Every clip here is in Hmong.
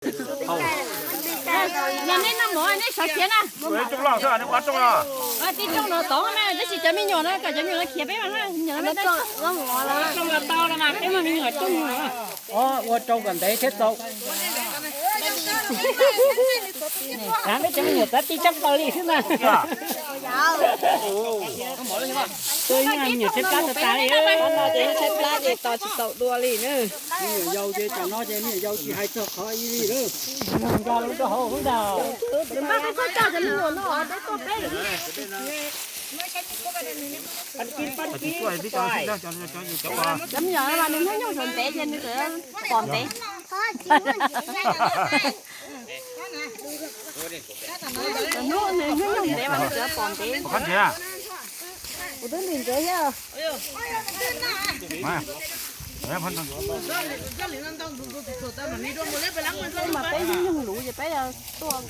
Los nej noj mov nej sawv khiav na. Tij Rooj no tod na, tab sis cov me nyuam no kom cov me nyuam no khiav peb mas na, me nyuam no. Tij Rooj no tau los mas peb mas me nyuam coob. Ua rau kom ntev thiab tau. Peb cov me nyuam txav tij tshaj plaws li xwb na. Tus me nyuam tshaib plab tas tas li. Tshaib plab ces tos tsis tau dua li na. Me nyuam yau ces tam no ces me nyuam yau tsis hais txog qhov ib li lawm. Nqa lub rau hauv ntag. Cov me nyuam mas nws hnub nyoog saum ntev ces nws txawm pom ntev. Hnub nws hnub nyoog ntev mas nws txawm pom ntev. Kuv twb ntim ntsev thiab. Mas peb hnub nyoog luv ces peb tuaj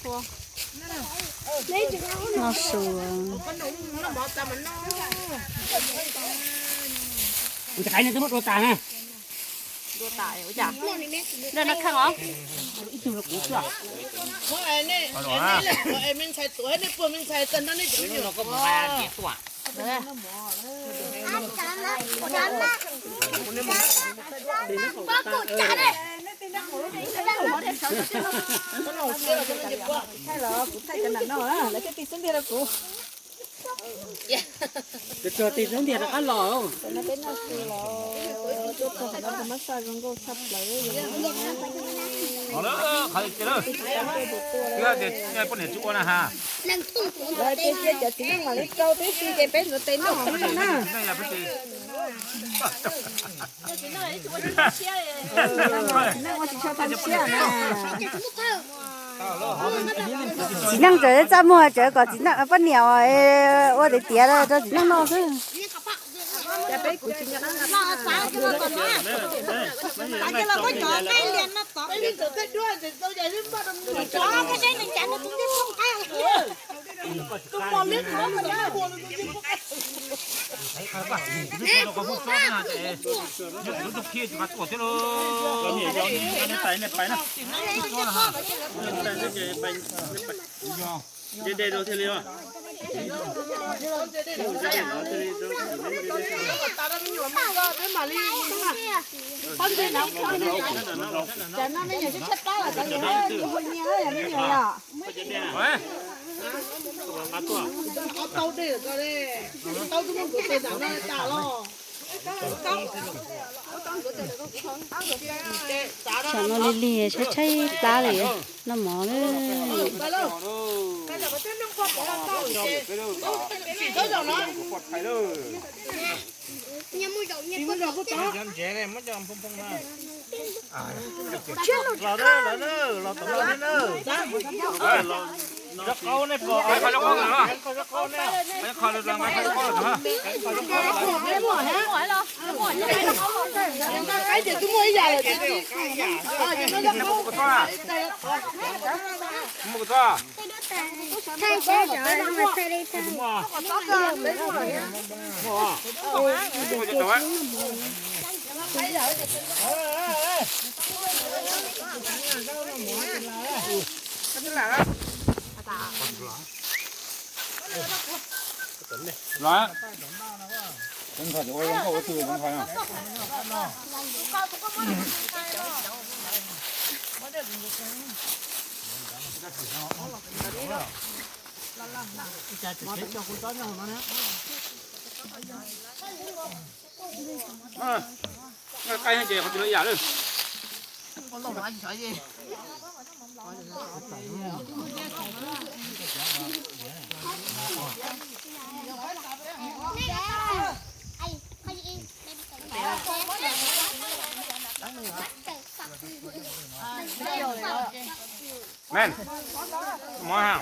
txhua. No su. Ua cas qaib no twb muab dua tas na. Dua tas ua cas? Nrog no kheej os. Ib tug rau kuv xwb. Me ntxhais tuaj, nej puag me ntxhais tag nrho nej cov me nyuam. Thaij los kuv thaij cov nram no, lawv thiaj tig xub ntiag rau kuv. Tsuag tsuag tig xub ntiag rov qab los. Tam no peb noj su los, tuaj txog qhov no tus mab xaj zoo nkauj tshaj plaws. Twb tias poj niam tsis ua na ha. Lawv tias cia cov txiv neej mam li rau tib si ces peb ntxuav tes noj na. Txiv neej ua tsis tshua tau siab na. Txiv neej tseem txaj muag tseem kom txiv neej poj niam ua tiav tiav rau txiv neej noj xwb. Tsam no lig lig tshaib tshaib plab li, noj mov na. Qaib ces qhov twg los ib yam lawm. Men, mov ha.